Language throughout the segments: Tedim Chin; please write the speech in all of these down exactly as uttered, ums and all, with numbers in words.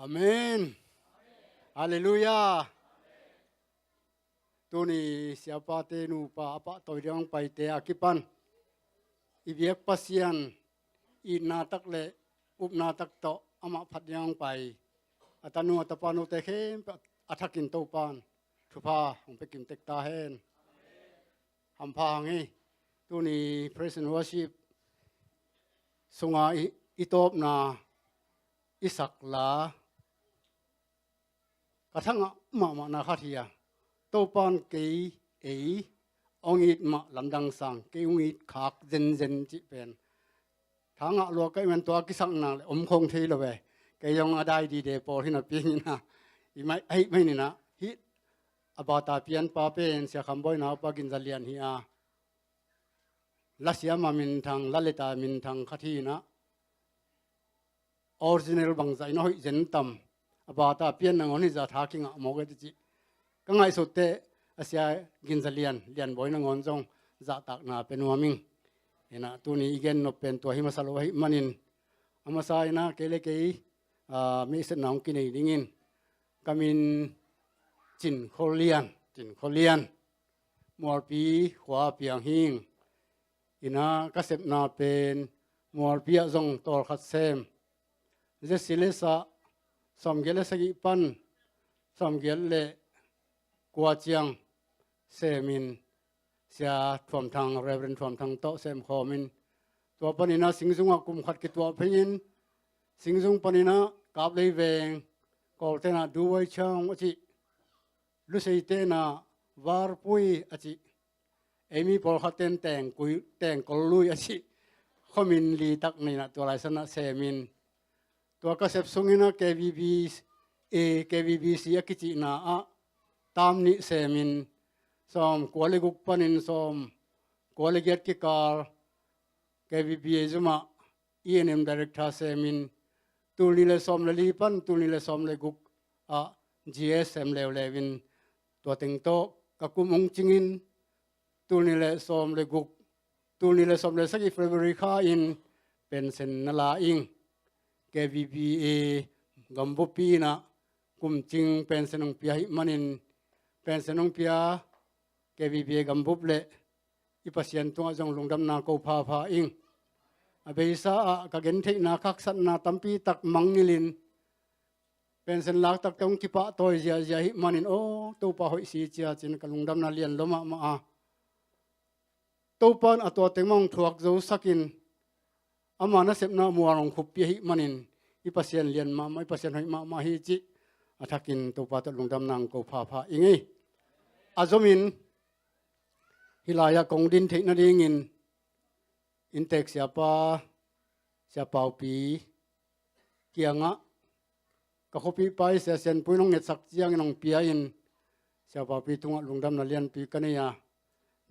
Amen. Halleluiah. Tuni siapate nupa a pahtawi ding hong paite a kipan i biak Pasian itna tak le upna tak tawh amah phat ding hong pai a tanu a tapa note khempeuh a thakin Topan thupha hong pia kimtek ta hen. Hampha hang hi. Tuni praise and worship sunga i, i tawpna i sak la ka thangah mahmahna khat hi a, Topan kei ei hong it mah lamdang sang, kei hong it khak zenzen cih pen thangah lua ka iman tua kisakna le om khong thei lo ve. Kei zong a dai dide pawl hi napi ina i mai ahi mai nina hi. A bata pianpa pen Sia Kham Bawi naupa Gin Za Lian hi a, lasiam a minthang, laleta minthang khat hi ina, original bangzah in a hoih zen tam, a bata pian nangawn hi zah tha kingah mawk e ti cih ka ngaihsut teh a Sia Gin Za Lian, Lian Bawi nangawn zong zahtakna pia nuam ing. Ina tuni i gen nop pen tua hi masa lo ahih manin a masa ina kei le kei, ah, meisetna hong kinei dingin ka min Cin Khol Lian, Cin Khol Lian, Mualpi khua piang hing. Ina ka sepna pen Mualpi ah zong tawlkhat sem, Zesi le sa sawmgiat le sagih pan sawmgiat le kua ciang semin Sia Thuam Thang, Reverend Thuam Thang tawh sem khawmin tua panina Singzung ah kum khat kituah phei in Singzung panina Kaplei veng, Kawltena Duwai Chang a cih, Lusei tena Varpui a cih, ei mi pawlkhat ten Tengkui, Tengkol Lui a cih, khuamin li tak nei na tua lai sanah semin tua ka sep sungina K V B A, K V B C a kicihna ah tam nih semin sawm kua le guk panin sawm kua le giat kikal K V B A zumah E and M Director semin tul nih le sawm le li pan tul nih le sawm le guk ah G S sem leuleu in tua teng tawh ka kum hong cingin tul nih le sawm le guk, tul nih le sawm le sagih February kha in pension na la ing. K V B A gambup pi inah kum cing pension hong pia hi manin pension hong pia K V B A gambup le i Pasian tungah zong lungdamna ko phapha ing. A beisa ah ka gentheihna khaksatna tampi tak mangngilhin pension lak takte hong kipahtawi ziahziah hi manin aw Topa hoih si cia cin ka lungdamna lian lo mahmah a, Topa in a tua teng mah hong thuak zosakin ama nasepna mual hong khuppih ahi manin i Pasian lian mahmah, i Pasian hoih mahmah hi cih a thakin Topa tawh lungdamna hong ko phapha ing ei. A zomin hih lai-ah kong din theih nadingin inntek siapa, Sia Paupi kiangah ka khuapihpa i Sia Sianpui in hong ngetsak ciangin hong pia in Sia Paupi tungah lungdamna lianpi ka nei a,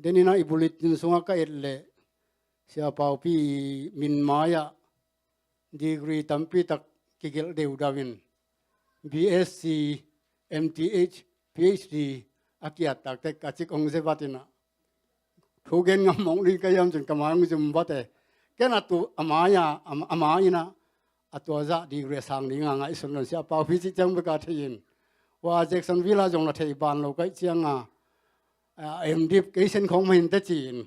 deninah i bulletin sungah ka et leh Sia Paupi i min mai-ah degree tampi tak kigelh deudau in B S C, M T H, P H D a kiat takte ka cik hong ze vat inah thu gen ngam mawk ding ka hiam cin ka mai hong zum vat e. Ken a tu a mai-a a mai inah a tua zah degree a sang dinga ngaihsun lon Sia Paupi cih ciang beka thei in hua Jacksonville ah zong la thei ban lo ka hih cianga a M.Div kei sen khawng mah hinte ci-in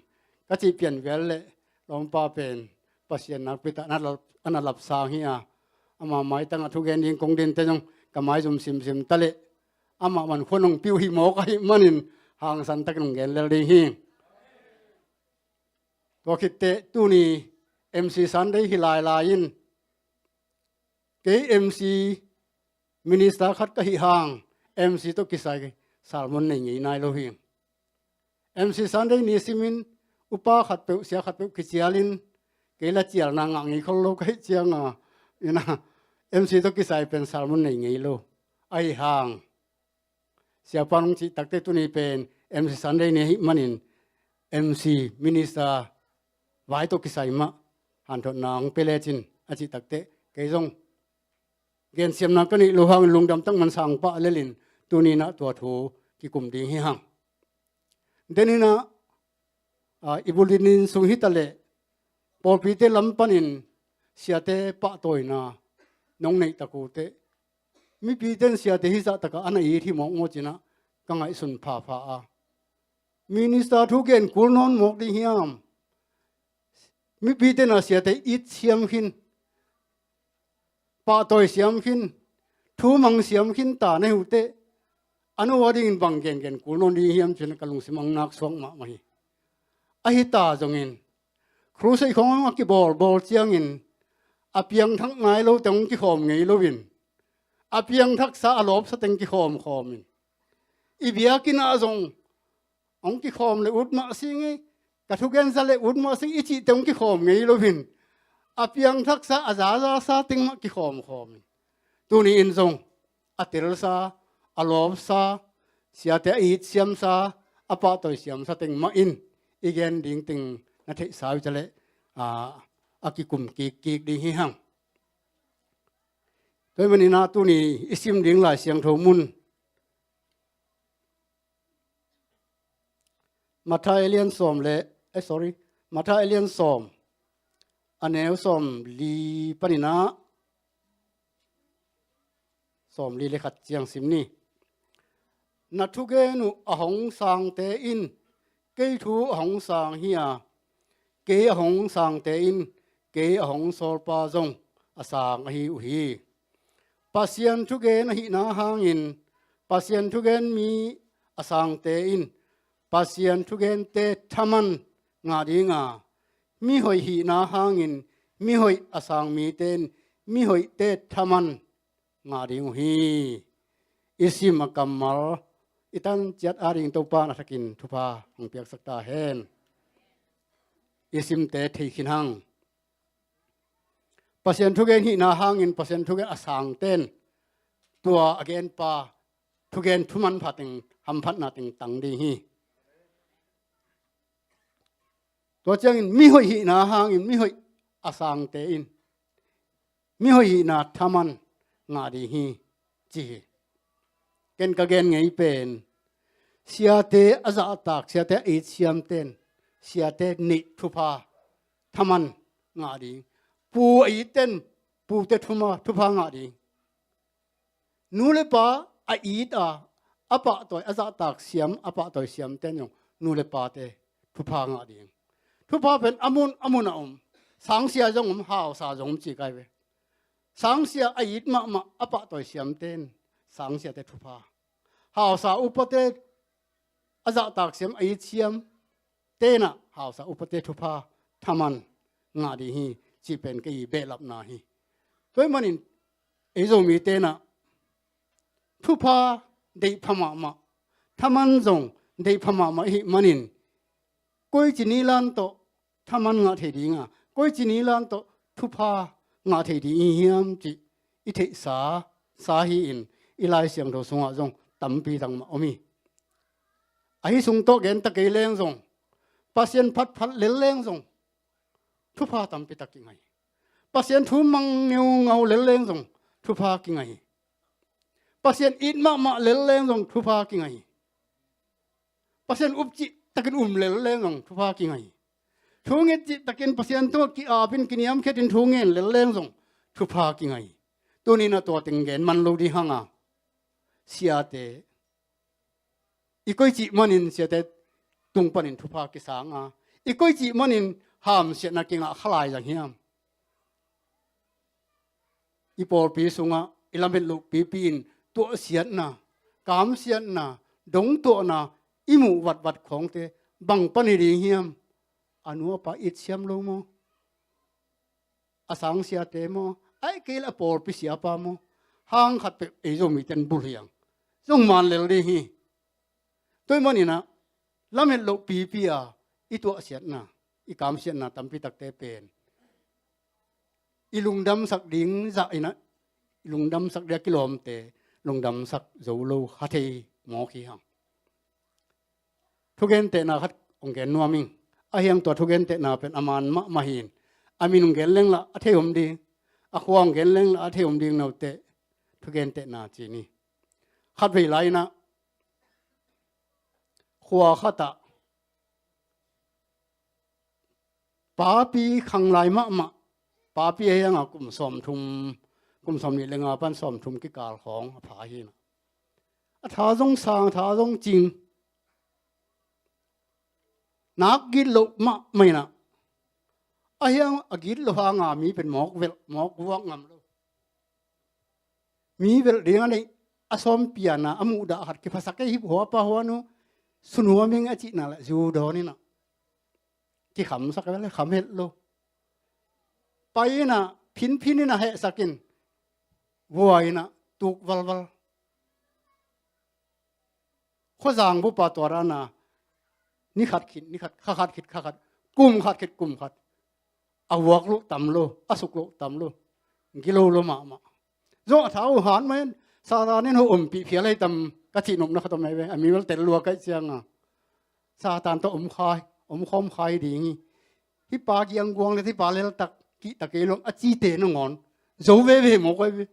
ka cih pian vel leh lawmpa pen Pasian nakpi tak a na lap, a na lap sang hi a, ama maitangah thugen ding kong dinte zong ka mai zum simsim ta leh amah man khuan hong piu hi mawk ahih manin hangsan takin hong gen lel ding hi. Tua khitteh tuni M C Sunday hi lailai in kei M C minister khat ka hih hang M C tawh kisai sermon nei ngei nai lo hi. M C Sunday ni simin upa khatpeuh sia khatpeuh kicialin kei la cialna ngah ngei khol lo ka hih cianga ina M C tawh kisai pen sermon nei ngei lo. Ahi hang siapa nong cih takte tuni pen M C Sunday ni ahih manin M C minister vai tawh kisai mah hanthotna hong pia lecin a cih takte kei zong gensiamna ka neih loh hangin lungdam tak man sang pah lelin tuninah tua thu kikum ding hi hang. Deninah i bulletin sung hitaleh pawlpite lam panin siate pahtawina nong neih tak uh teh Mipite in siate hih zahtakah a na it hi mawkmawk ci-in ah ka ngaihsun phapha a, minister thu gen kul nawn mawk ding hiam? Mipite in ah siate it siam khin, pahtawi siam khin, thu mang siam khin ta na hi uh teh, a no a dingin bang gengen kul nawn ding hiam ci-in ka lungsim hong nak suak mahmah hi. Ahi ta zongin, crusade khawng a kibawlbawl ciangin a piangthak nai lo teng hong kikhawm ngei loin, a piangthaksa a lawpsa teng kikhawmkhawm in, i biakinn ah zong hong kikhawm le ut mah sing, ka thugen za le ut mah sing i cihte hong kikhawm ngei loin, a piangthaksa a zazasa teng mah kikhawmkhawm in, tuni in zong a telsa, a lawpsa, siate a it siamsa, a pahtawi siamsa teng mah in i gen ding teng na theihsa uh hi ta leh, a, a kikum kikkik ding hi hang. Tua ahih manin ah tuni i sim ding Lai Siangtho mun, Matthai a lian sawm le, eh, sorry, Matthai a lian sawm, a neu sawmli panin ah sawmli le khat ciang sim ni. Na thugen uh a hong sangte in kei thu a hong sang hi a, kei a hong sangte in kei a hong sawlpa zong a sang ahi uh hi. Pasian thugen ahihna hangin Pasian thugen mi a sangte in Pasian thugente thaman ngah ding a, mihoih hihna hangin mihoih a sang mite in mihoihte thaman ngah ding uh hi. I sim a kammal i tan ciat ading Topa in a thakin thupha hong piaksak ta hen. I simte thei khin hang. Pasian thugen hihna hangin Pasian thugen a sangte in tua a genpa thugen thuman pha teng hamphatna teng tang ding hi. Tua ciangin mihoih hihna hangin mihoih a sangte in mihoih hihna thaman ngah ding hi, ci hi. Ken ka gen ngei pen, siate a zahtak, siate a it siamte in siate neih thupha thaman ngah ding. Pu a itte in pute thuma, thupha ngah ding. Nu le pa a it a, a pahtawi, a zahtak siam, a pahtawi siamte in zong nu le pate thupha ngah ding. Thupha pen a mun a mun a om. Sangsia zong om, hausa zong om ci kai ve. Sangsia a it mahmah, a pahtawi siamte in sangsiate thupha. Hausa upate, a zahtak siam, a it siam te in ah hausa upate thupha thaman ngah ding hi, cih pen kei behlapna hi. Tua ahih manin ei Zomite in ah thupha deih pha mahmah, thaman zong deih pha mahmah i hih manin, koici nilan tawh thaman ngah thei ding a, koici nilan tawh thupha ngah thei ding i hiam cih i theihsa sa hi-in, i Lai Siangtho sungah zong tampi tak mah om hi. Ahi sung tawh gen ta kei leng zong, Pasian phatphat lel leng zong thupha tampi tak kingah hi. Pasian thu mang ngeungau lel leng zong thupha kingah hi. Pasian it mahmah lel leng zong thupha kingah hi. Pasian up cihtakin um lel leng zong thupha kingah hi. Thu nget cihtakin Pasian tungah ki-apin kiniamkhiatin thu ngen lel leng zong thupha kingah hi. Tuni-in ah tua teng gen man lo ding hang a, siate, i koici manin siate tung panin thupha kisang a, i koici manin hamsiatna kingah kha lai zang hiam? I pawlpi sungah i lamet loh pipi in tuahsiatna, kamsiatna, dongtuahna i muh vatvat khawngte bang pan hi ding hiam? A nu a pa it siam lo maw? A sangsiate maw? Ahih kei leh a pawlpi siapa maw? Hang khat peuh ei Zomite in bul hiang zong man lel ding hi. Tua ahih manin ah lamet loh pipi a i tuahsiatna, i kamsiatna tampi takte pen i lungdamsak ding zah in ah, i lungdamsak ding a kilawmte lungdamsak zo lo kha thei mawk hi hang. Thugentehna khat hong gen nuam ing. Ahi hang tua thugentehna pen a man mahmah hi-in, a min hong gen leng lah a thei om ding, a khua hong gen leng lah a thei om ding, note thugentehna ci ni. Khatvei lai-in ah khua khat ah papi khang lai mahmah, papi ahi hang a kum sawmthum, kum sawmnih le nga pan sawmthum kikal khawng a pha hi na. A tha zong sang, a tha zong cing. Nak gitloh mahmah hi na. A hiang a gitloh hanga mi pen mawk velh, mawk vuak ngam lo. Mi velh ding a neih a sawm piana a muhdah khat kiphasak ei, hip hua pa hua nu, sunuaming a cihna le zu dawn hi na. Kikhamsak ei le kham het lo. Pai hi na, phinphin hi na, hehsak in, vua hi na, tuk valval. Khuazang bupa tua dana, ni khat khit ni khat, kha khat khit kha khat, kum khat khit kum khat. A vuak loh tam lo, a suk loh tam lo, gilo lo mahmah. Zong a tha uh hat mah in, Satan in hong ompih phial ei tam, ka cih nopna khat om ei ve, a mi bel tel lua kaih cianga. Satan tawh om khai, om khawm khai ding hi. Hih pa kiangguang le hih pa leltak, kihta kei lo a cite nangawn zo veve mawk ei ve.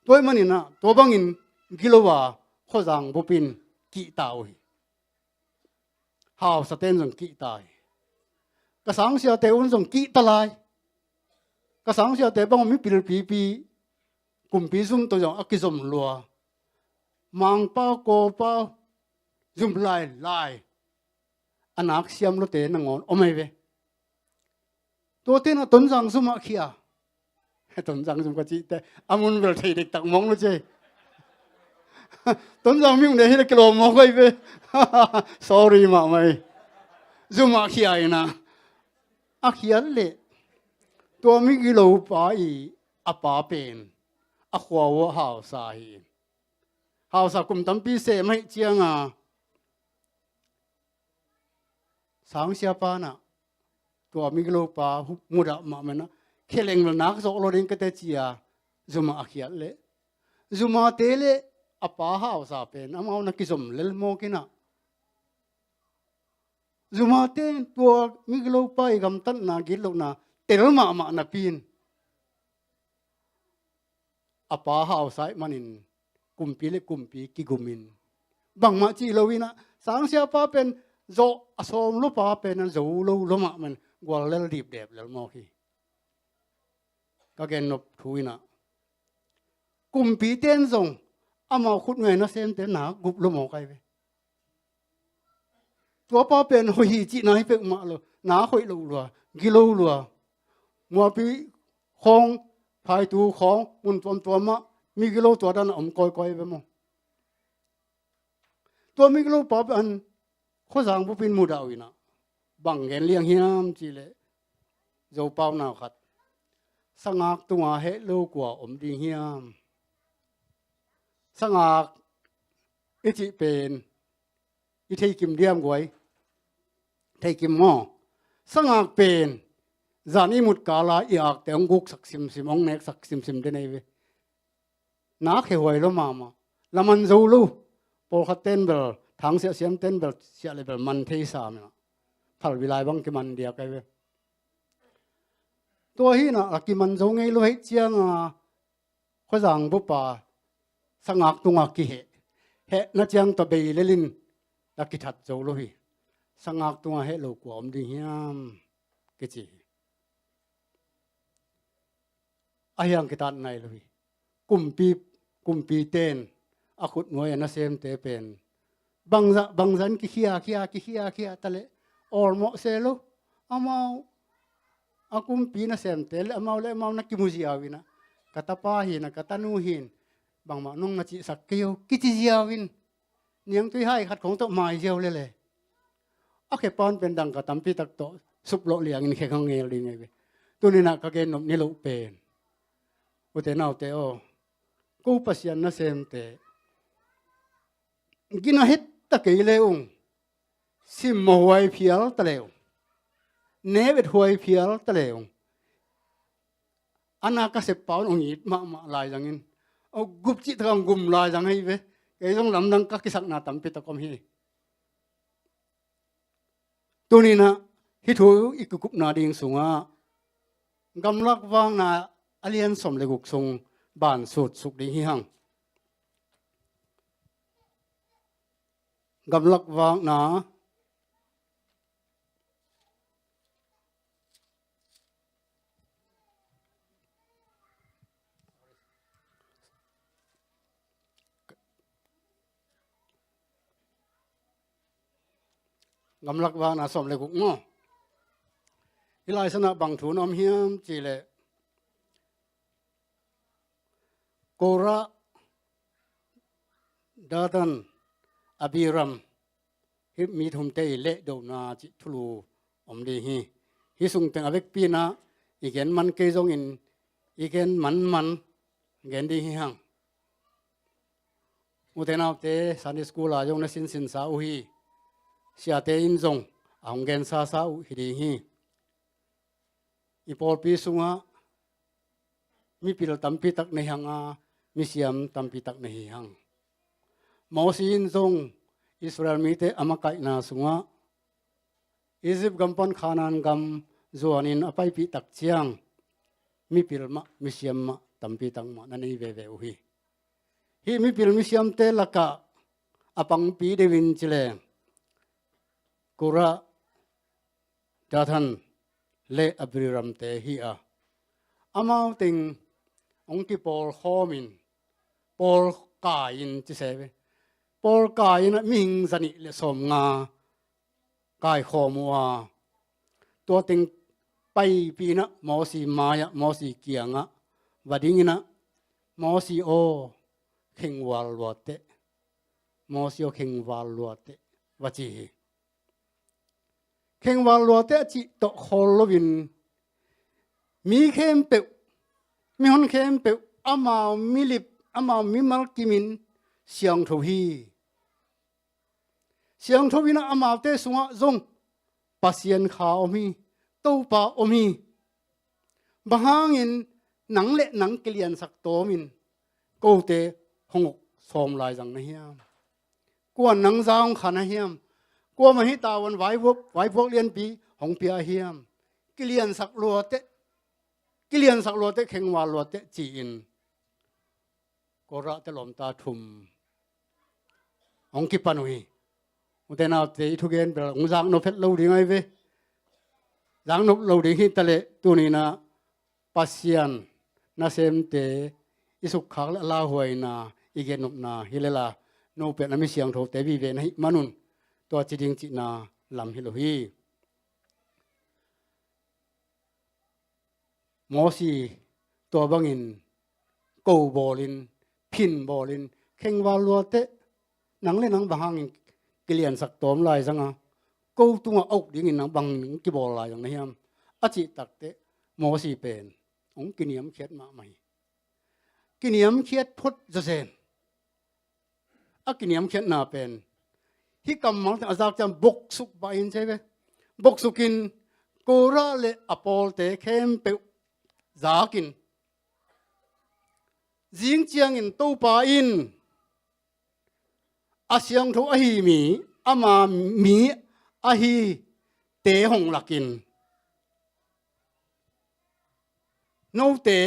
Tua ahih manin ah, tua bangin gilo a, khuazang bupin kihta uh hi. Hausate in zong kihta hi. Ka sangsiate un zong kihta lai. Ka sangsiate bang mipil pipi, kumpi zum tawh zong a kizom lua. Mangpa, kawpa, zum lai lai. A nak siam lote nangawn om ei ve. Tuate na Tonzang zumah khia. Tonzang zum ka cihte a mun bel thei dektak mawk lo ce. Tonzang mi ung de hi le kilawm mawk ei ve. Sorry mahmah ei. Zumah khia ina. A khiat leh tua migilo pa i a pa pen a khua uh a hausa hi. Hausa kum tampi sem ahih cianga sangsiapa na tua migilo pa mudah mahmah na, kheleng bel nak zawh lo ding ka teci a, zumah a khiat leh, zumate le a pa hausa pen amau na kizom lel mawk ina. Zumate in tua migilo pa i gamtatna gitlohna tel mahmah napi in a pa hausa ahih manin kumpi le kumpi kigumin bangmah cih lo ina, sangsiapa pen zawh a sawm lo pa pen an zo lo lo mahmah in gual lel dipdep lel mawk hi. Ka gennop thu ina, kumpite in zong amau khutnuai nasemte nak gup lo mawk ei ve. Tua pa pen hoih hi cihna hi peuhmah lo, nak hoih loh lua, gilo lua. Mualpi khawng, phaitu khawng, mun tuamtuam ah migilo tua dan a om kawikawi ve maw. Tua migilo pa pen khuazang bupin mudah uh ina, bang gen liang hiam cih leh, Zopau nau khat, sangak tunga heh lo kua om ding hiam? Sangak i cih pen i theikim diam guai? Theikim maw? Sangak pen zan i mut kala i akte hong guksak simsim, hong neksak simsim den ei ve. Nak hehuai lo mahmah. Laman zo lo. Pawlkhat ten bel, thang siah siam ten bel, siah le bel man thei sam ina. Phalbi lai bang kiman diak ei ve. Tua hi ina, a kiman zo ngei lo ahih cianga khuazang bupa sangak tunga kiheh, hehna ciang tawh bei lel in a kithat zo lo hi. Sangak tunga heh lo kua om ding hiam kici hi. A hiang kitat nai lo hi. Kumpi, kumpite in a khutnuai a nasemte pen bangzah, bangzah in kikhia khia, kikhia khia ta leh awlmawh se lo. Amau a kumpi nasemte le amau le amau na kimu ziau ina, ka tapa hi na, ka tanu hi in, bangmah nong na cihsak kei o kici ziau in, niangtui hai khat khawng tawh mai ziau lele. A khepan pen dangka tampi tak tawh suplawh liangin khe khang ngel ding ei ve. Tuni ina ka gennop ni loh pen, ute naute aw, ko Pasian nasemte gina het ta kei le ung, simmawh huai phial ta le ung, ne vet huai phial ta le ung, ana ka seppa un hong it mahmah lai zangin, aw, gup cih tak a hong gum lai zang hi ve. Kei zong lamdang ka kisakna tampi tak om hi. Tuni ina hih thu i kikupna ding sungah Gamlak Vakna a lian sawm le guk sung ban sutsuk ding hi hang. Gamlak Vakna, Gamlak Vakna sawm le guk maw. Hih lai sanah bang thu na om hiam cih leh, Korah, Dathan, Abiram, hih mi thumte i lehdohna cih thulu om ding hi. Hih sung teng a vekpi in ah i gen man kei zongin i gen manman gen ding hi hang. Ute naute, Sunday school ah zong na sinsinsa uh hi. Siate in zong a hong gensasa uh hi ding hi. I pawlpi sungah mipil tampi tak nei hang a, misiam tampi tak nei hi hang. Mosi in zong Israel mite a makaihna sungah Egypt gam pan Canaan gam zuanin a paipih tak ciang mipil mah, misiam mah tampi tak mah na nei veve uh hi. Hih mipil misiamte lakah a pangpi deuh in ci leng Korah, Dathan le Abiramte hi a, amau teng hong kipawlkhawmin, pawlkai in ci se ve, pawlkai in ah mihing zanih le sawmnga kaikhawm uh a, tua teng paipih in ah Mosi mai-ah, Mosi kiangah va ding in ah, Mosi aw, khengval luateh, Mosi aw, khengval luateh, va ci hi. Khengval luateh a cih tawh khawl loin mi khempeuh, mihon khempeuh amau milip, amau mimal kimin siangtho hi. Siangtho in ah amaute sungah zong Pasian kha om hi, Topa om hi. Bang hangin nang le nang kiliansak tawmin kote hong uk sawm lai zang na hiam? Kuan nang za hong kha na hiam? Kuamah hih tavuan vaipuak, vaipuak lianpi hong pia hiam? Kiliansak luateh, kiliansak luateh, khengval luateh ci-in Korah te lawmta thum hong kipan uh hi. Ute naute, i thugen bel hong zaknop het lo ding ahi ve. Zaknop lo ding hi taleh tuni-in ah Pasian nasemte i sukkhak le a lauhuaina i gennopna hi lel a, no pen a mi siangthote vive na hih manun tua ci ding cihna lam hi lo hi. Mosi tua bangin ko bawlin, phin bawlin, khengval luateh, nang le nang bang hangin kiliansak tawm lai zang a, ko tungah a uk dingin nang bang kibawl lai zang na hiam? A cih takteh Mosi pen hong kiniamkhiat mahmah hi. Kiniamkhiat phot zawzen. A kiniamkhiatna pen hih kammal teng a zak ciang boksuk pah in ci ve. Boksukin Korah le a pawlte khempeuh zakin, zing ciangin Topa in a siangtho ahi mi, ama mi ahite hong lakin, note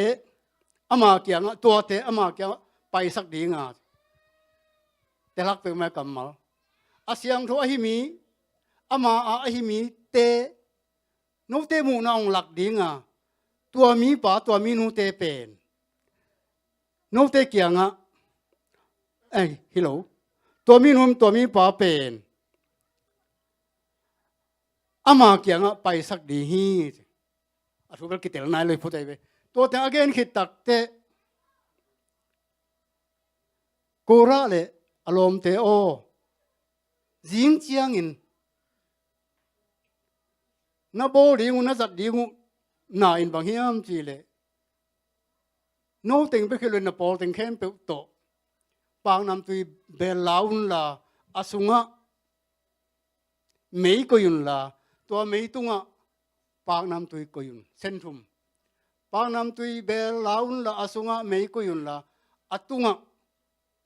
ama kiangah, tuate ama kiangah paisak dinga, telak peuhmah kammal, a siangtho ahi mi, ama a ahi mite, note muhna hong lak dinga, tua mipa, tua minute pen note kiangah, eh, hi lo, tua minu, tua mipa pen ama kiangah paisak ding hi. A thu bel kitel nai lo hi phot ahi ve. Tua teng a gen khit takteh, Korah le a lawmte aw, zing ciangin na bawl ding uh, na zat ding uh na in bang hiam cih leh, no teng bek hi lo in na pawl teng khempeuh tawh paknamtui bel la unla, a sungah mei koih unla, tua mei tungah paknamtui koih un. Sen thum. Paknamtui bel la unla, a sungah mei koih unla, a tungah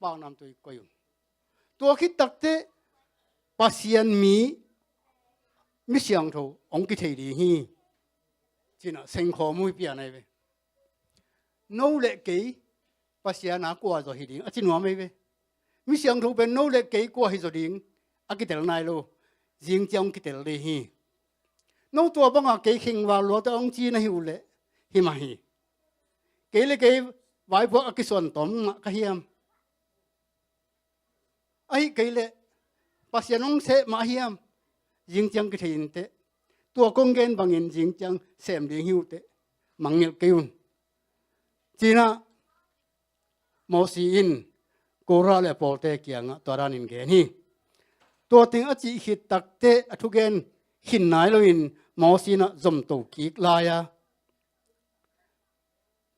paknamtui koih un. Tua khit takteh Pasian mi, mi siangtho hong kithei ding hi, ci-in ah sengkhawm uh hi pian ahi ve. No le kei Pasian a kua zaw hi ding a ci nuam ahi ve. Mi siangtho pen no le kei kua hi zaw ding a kitel nai lo. Zing ciang hong kitel ding hi. No tua banga kei khengval luateh hong ci na hi uh leh hi mah hi. Kei le kei vaipuak a kisuan tawm mah ka hiam? Ahih kei leh Pasian hong seh mah hiam? zing ciang kithei inteh. Tua kong gen bangin zing ciang sem ding hi uhteh, mangngilh kei un, ci-in ah Mosi in Korah le a pawlte kiangah tua danin gen hi. Tua teng a cih khit takteh a thugen khin nai loin Mosi in ah zomto kik lai a,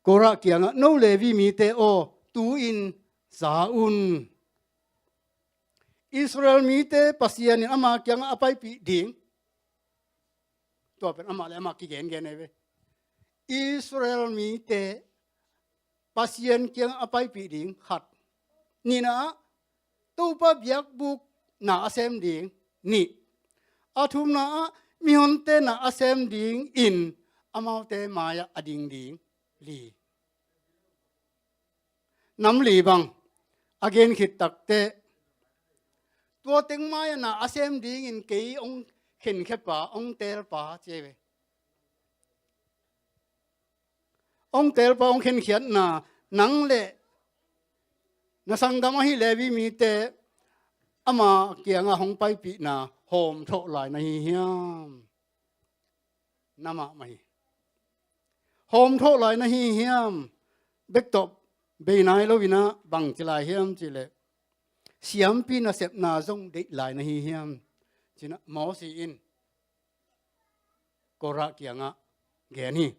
Korah kiangah, "No Levi mite aw, tu-in za un. Israel mite Pasian in ama kiangah a paipih ding." Tua pen amah le amah kigengen ahi ve. Israel mite Pasian kiangah a paipih ding, khat. Nihna ah, Topa biakbuk na a sem ding, nih. A thumna ah, mihonte na a sem dingin amaute mai-ah a ding ding, li. Nam li bang a gen khit takteh, tua teng mai-ah na a sem dingin kei hong khenkhiatpa, hong teelpa ci ahi ve. Hong teelpa, hong khenkhiatna, nang le na sanggam ahi Levi mite ama kiangah hong paipihna hawmthawh lai na hi hiam? Na mahmah hi. Hawmthawh lai na hi hiam? Bek tawh bei nai loin ah bang ci lai hiam cih leh, siampi nasepna zong deih lai na hi hiam, ci-in ah Mosi in Korah kiangah gen hi.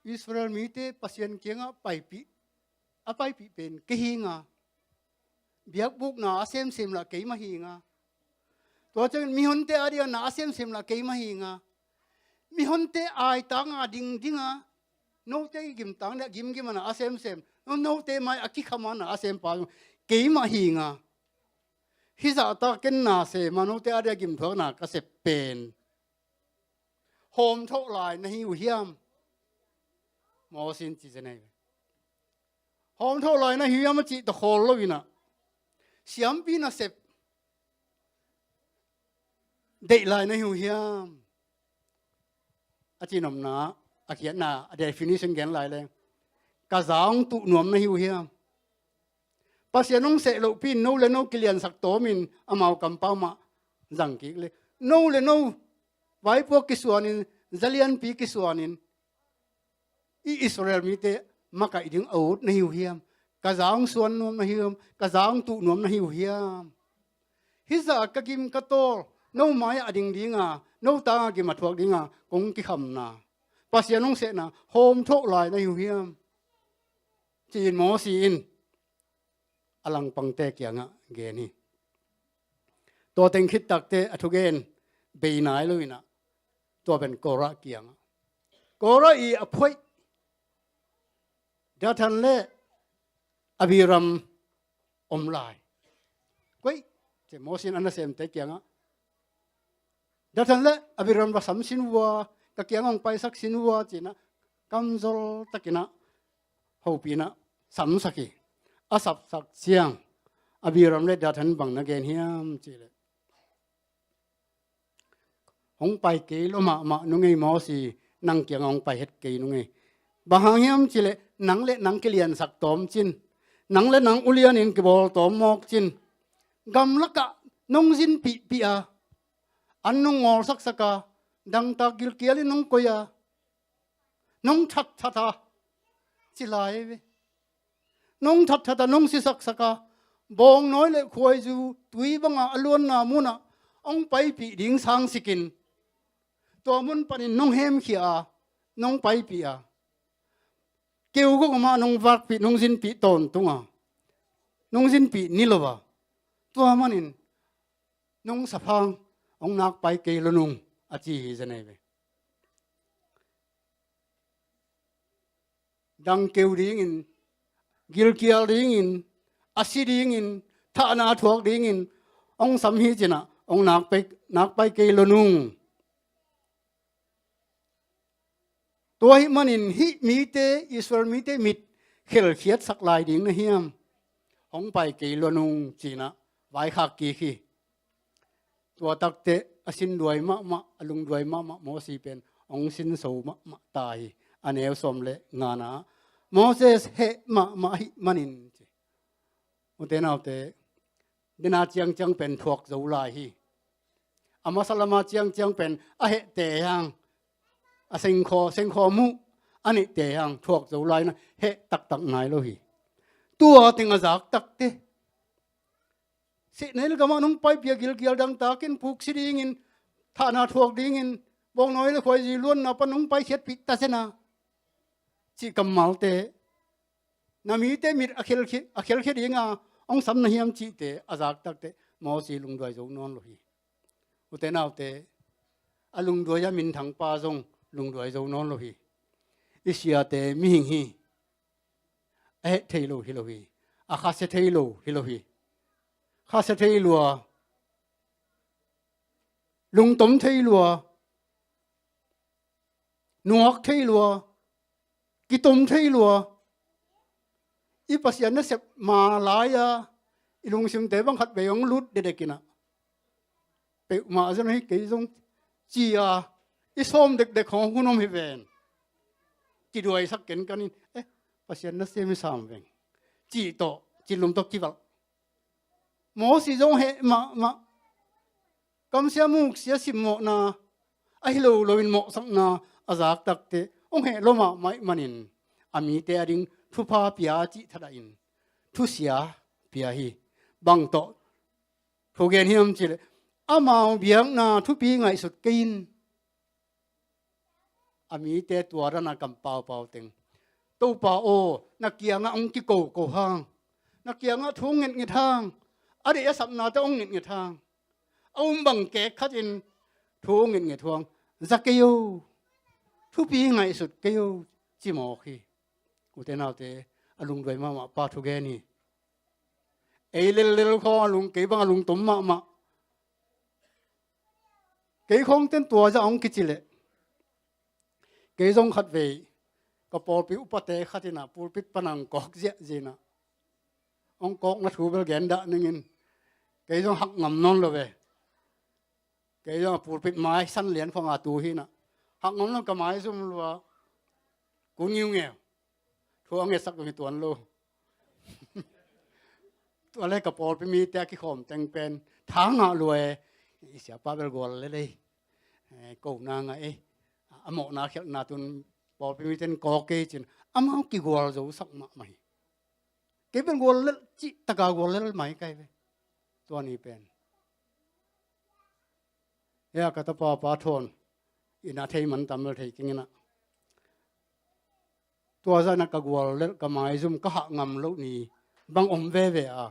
Israel mite Pasian kiangah paipih, a paipih pen kei hi ing a, biakbuk na a semsem lah keimah hi ing a, tua ciangin mihonte a dingin na a semsem lah keimah hi ing a, mihonte aitang a ding ding a, note i gimtang ding a gimgim a na a semsem, no, note mai a kikham a na a sempa keimah hi ing a, hih zahtak ken na sem a, note a ding a gimthuakna ka sep pen hawmthawh lai na hi uh hiam? Mosi in ci zen ahi ve. Hawmthawh lai na hi uh hiam a cih tawh khawl loin ah, siampi nasep deih lai na hi uh hiam? A cihnopna, a khiatna, a definition gen lai leng, ka za hong tuh nuam na hi uh hiam? Pasian hong seh lohpi-in no le no kiliansak tawmin amau kampau mah zang kik le, no le no vaipuak kisuanin, zalianpi kisuanin, i Israel mite makaih ding a ut na hi uh hiam? Ka za hong suan nuam na hi uh hiam? Ka za hong tuh nuam na hi uh hiam? Hih zah ka gim ka tawl, no mai-ah a ding ding a, no tang a gim a thuak ding a kong kikhamna, Pasian hong sehna hawmthawh lai na hi uh hiam? Ci-in Mosi in a langpangte kiangah gen hi. Tua teng khit takteh a thugen bei nai loin ah, tua pen Korah kiangah, Korah i a phuaih Dathan le Abiram om lai. Koi, ci-in Mosi in a nasemte kiangah, Dathan le Abiram va sam sin vua, ka kiang hong paisak sin vua, ci-in ah kamzol takin ah hopih in ah samsak hi. A sapsak ciang Abiram le Dathan bang na gen hiam cih leh, hong pai kei lo mahmah nung ei Mosi, nang kiangah hong pai het kei nung ei. Bang hang hiam cih leh nang le nang kiliansak tawm cin, nang le nang ulianin kibawl tawm mawk cin, gamlakah nong zinpihpih a, an nong ngawlsaksak a, dangtak gilkialin nong koih a, nong thatthat a, ci lai ve. Nong thatthat a, nong sisaksak a, bawngnawi le khuaizu tui banga a luanna munah hong paipih ding sangsikin, tua mun panin nong hemkhia a, nong paipih a, keu gogomah nong vakpih, nong zinpih tawntung a, nong zinpih ni lo a, tua manin nong saphang hong nakpai kei lo nung, a ci hi zen ahi ve. Dangkeu dingin, gilkial dingin, a si dingin, thahna a thuak dingin hong sam hi cin ah, hong nakpai, nakpai kei lo nung. Tua ahih manin hih mite, Israel mite mit khelkhiatsak lai ding na hiam? Hong pai kei lo nung, ci-in ah vaikhak kik hi. Tua takteh a sinduai mahmah, a lungduai mahmah Mosi pen hong sinso mahmah ta hi. A neu sawm le ngana, Moses heh mahmah ahih manin, ci. Ute naute, dena ciangciang pen thuak zo lai hi. A masa lama ciangciang pen a hehte hang, a sengkhaw, sengkhaw muh a neihte hang thuak zo lai na heh taktak nai lo hi. Tua teng a zak takte, sihna gamah nong paipih a gilkial dangtakin puksi dingin, thahna thuak dingin, bawngnawi le khuaizi luanna pan nong paikhiatpih ta sena cih kammalte, na mite mit a khelkhia, a khelkhia dinga hong sam na hiam cihte a zak takte Mosi lungduai zo nawn lo hi. Ute naute, a lungduai a minthang pa zong lungduai zo nawn lo hi. I siate mihing hi. A heh thei lo hi lo hi. A khasia thei lo hi lo hi. Khasia thei lua, lungtom thei lua, nuak thei lua, kitom thei lua. I Pasian nasep ma lai-a i lungsimte bang khat vei hong lut dekdek inah, peuhmah zong hi kei zong ci-a i sawm dekdek hong hun om hi ven. Kiduaisak kenkan in, eh, Pasian nasem hi sam veng, cih tawh, cih lum tawh kivalh. Mosi zong heh mahmah. Kamsia muksia simmawhna ahi lo loin mawhsakna a zak takte hong heh lo mahmah ih manin, a mite ading thupha pia cih thadah in thusia pia hi. Bang tawh thugen hiam cihleh, amau biakna thupi ngaihsut kei in. A mite tua dana kam paupau teng, Topa aw, na kiangah hong kikoko hang, na kiangah thu hong ngetnget hang, a deih a sapnate hong ngetnget hang, a um bang kek khatin thu hong ngetnget hang, za kei o, thupi ngaihsut kei o, ci mawk hi. Ute naute, a lungduai mahmah pa thugen hi. Ei lellel khawng a lung, kei bang a lungtom mahmah. Kei khawngten tua zah hong kici leh, kei zong khatvei ka pawlpi upate khat inah pulpit pana hong kawk ziahziah inah, hong kawkna thu bel gen dah ningin, kei zong hak ngam nawn lo ve. Kei zong a pulpit mai san lian khawng a tu hi inah, hak ngam nawn ka maizum lua, kun ngiungeu. Thu a ngetsak dong hi tuan lo. Tua le ka pawlpi mite a kikhawm teng pen tha ngah lua e. I siapa bel gual lel ei. Eh, ko na ngah ei. A mawhna khialhna tun pawlpi mite in kawk kei cin, amau kigual zosak mahmah hi. Kei bel gual lel, cih taka gual lel mai kai ve. Tua ni pen, hia ka tapa pa thawn ina thei man tam bel thei keng inah, tua zah inah ka gual lel, ka maizum, ka hah ngam loh ni bang om veve a.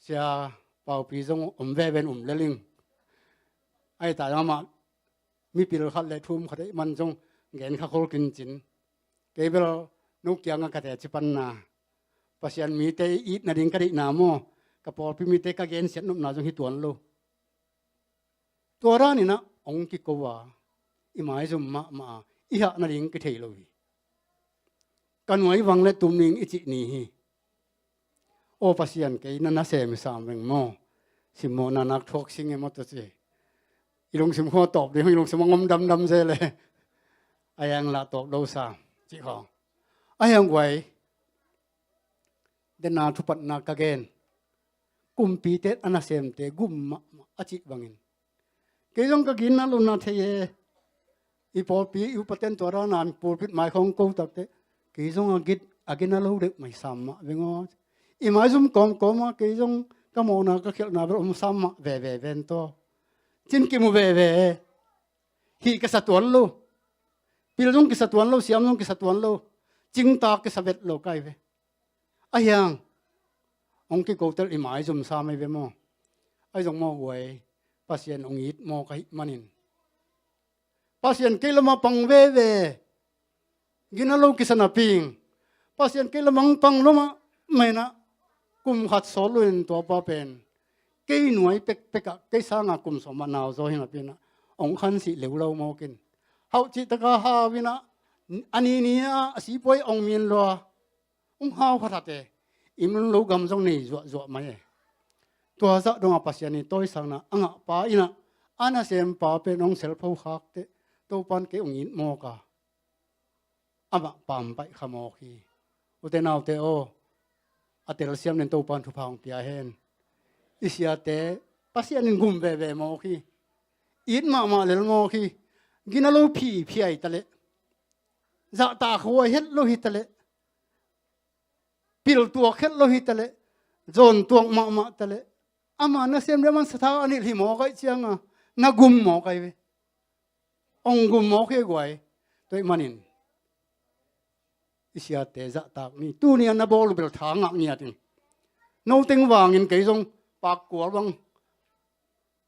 Sia Paupi zong om veve in um lel ing. Ahi ta zong amah mipil khat le thum khat ahih man zong gen kha khol kin cin. Kei bel no kiangah ka teci panna, Pasian mite it nading ka deihna maw, ka pawlpi mite ka gensiat nopna zong hi tuan lo. Tua dan inah hong kiko a, i maizum mahmah a, i hah nading kithei lo hi. Ka nuai vang le tum ning i cih ni hi. Aw Pasian, kei na nasem hi sam veng maw. Simmawhna nak thuak sing e maw, tua ci. I lungsim khua tawp ding, i lungsim a ngom damdam zel e. A yang lah tawp lo sam cih khawng. A yang guai, dena thupatna ka gen, kumpite a nasemte gum mahmah a cih bangin, kei zong ka gina lo na thei e. I pawlpi, i upaten tua dana pulpit mai khawng ko takte, kei zong a git, a gina lo deuh mai sam mah veng aw. I maizum kawmkawm ah kei zong ka mawhna ka khialhna bel om sam mah veve ven taw. Cin kimu veve. Hih kisa tuan lo. Pil zong kisa tuan lo, siam zong kisa tuan lo. Cingtak kisa vet lo kai ve. A hiang, hong kiko tel i maizum sam ei ve maw. Ahi zong maw guai, Pasian hong it maw ka hih manin, Pasian kei lamah pang veve. Gina lo kisa napi ing. Pasian kei lamah hong pang lo mah, mena kum khat sawt lo in tua pa pen kei nuai pekpek ah, kei sanga kum sawm ah nau zaw hi napi inah, hong khansih leu lo mawk in, hauh cihtaka hau inah, a ni ni ah a sipuai hong min lua, hong hau khathat e. Im lun lo gam zong nei zuahzuah mai e. Tua zah dongah Pasian i tawisakna a ngahpa inah, a nasempa pen hong selpho khakte, Topan kei hong it mawk a, amah pampaih kha mawk hi. Ute naute aw, a telsiam den Topan thupha hong pia hen. I siate Pasian in gum veve mawk hi. It mahmah lel mawk hi. Gina lo phiphiai taleh, zahtak huai het lo hi taleh, piltuak het lo hi taleh, zawntuak mahmah taleh, ama nasem le man satha a nilh hi mawk aih cianga na gum mawk ai ve. Ong gum mawk hi guai. Tuaih manin i siate zahtak ni. Tuni a na bawl uh bel tha ngah ngiat in. No teng vangin kei zong pak kual bang,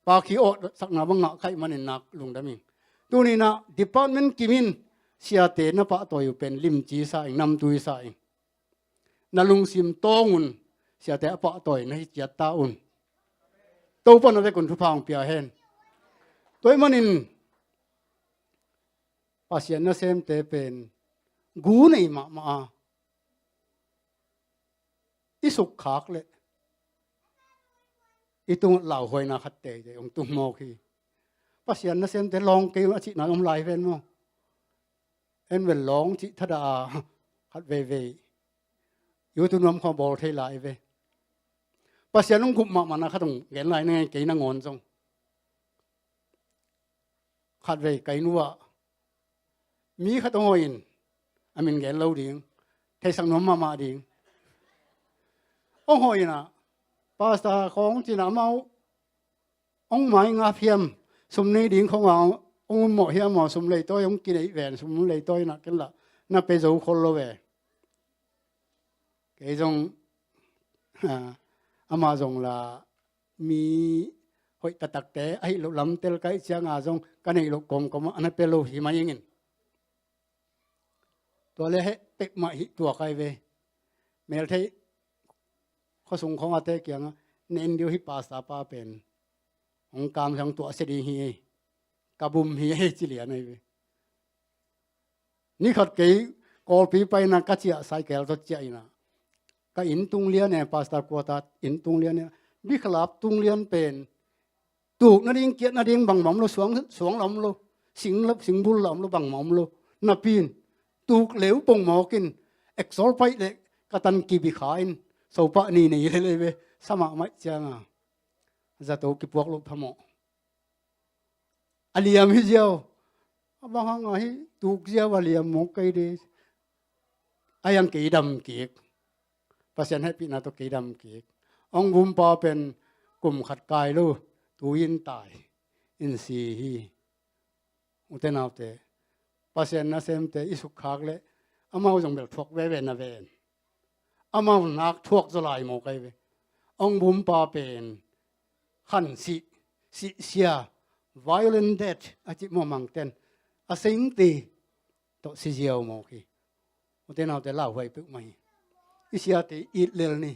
pak hi awh sakna bang ngah kaih manin nak lungdam ing. Tuni na department kimin siate na pahtawi uh pen limci sa ing, namtui sa ing. Na lungsim tawng un, siate a pahtawi na hi ciat ta un. Topan a vekun thupha hong pia hen. Tuaih manin Pasian nasemte pen gu nei mahmah a, i sukkhak leh i tungah lauhuaina khat teitei hong tung mawk hi. Pasian nasemte lawng kei un a cihna om lai ven maw? En vel lawng cih thadah a khat veivei i utu nuam khawng bawl thei lai ve. Pasian hong gup mahmahna khat hong gen lai na ngen kei nangawn zong. Khatvei ka inn uh ah mi khat hong hawh in, a min gen lo ding, theisak nuam mahmah ding. Hong hawh in ah, Pastor khawng cin ah amau hong mai ngap hiam, sum nei ding khawng ah hong um mawh hiam maw, sum leitawi hong kineih ven, sum leitawi in ah ken lah na pe zo khol lo ve. Kei zong, ah, amah zong lah mi hoih taktakte ahi loh lamtel ka hih cianga zong ka neih loh kawmkawm ah a na pia lo hi mai ingin. Tua le heh pek mah hih tuak ai ve. Meltheih khuasung khawng a te kiangah, na en dih uh hih pastor pa pen hong kam siang tuahsia ding hi ei, ka bum hi ei ci lian ai ve. Ni khat kei Kawlpi paina ka ciah cycle tawh ciah inah, ka inn tung lian e, pastor quarter inn tung lian e, bikhalap tung lian pen tuk nading kiat nading bangmah om lo, suang, suang la om lo, sing la, singbul la om lo, bangmah om lo. Napi in tuk leu pongmawk in exhaust pipe le ka tan kibi kha in, sopah ni nei lelei ve, sa mahmah cianga zato kipuak loh phamawh. A liam hi ziau. A bang hanga hih tuk ziau a liam mawk kei de. A hiang kei dam kik. Pasian hehpihna tawh kei dam kik. Hong gumpa pen kum khat kai lo, tui in tai, in si hi. Ute naute, Pasian nasemte i sukkhak leh amau zong bel thuak veve na ven. Amau nak thuak zaw lai mawk ai ve. Hong bumpa pen khan sih, sihsia, violent death a cih mawh mangten, a sengte tawh si ziau mawk hi. Ute naute, lauhuai peuhmah hi. I siate it lel ni,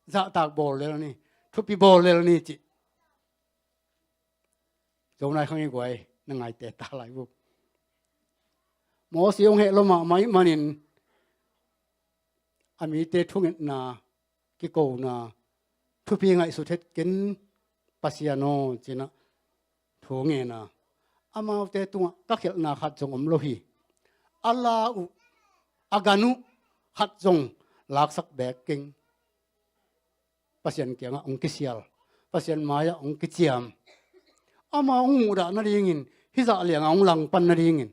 zahtak bawl lel ni, thupi bawl lel ni cih Zo nai khang i guai, na ngaite ta lai bu. Mosi hong heh lo mahmah ih manin a mite thungetna, kikona, thupi ngaihsut het ken Pasian aw cinah thu ngen a, amaute tungah ka khialhna khat zong om lo hi. A la uh, a gan uh khat zong laksak beek keng. Pasian kiangah hong kisial, Pasian mai-ah hong kiciam. Amau hong muhdah nadingin, hih zah liangah hong langpan nadingin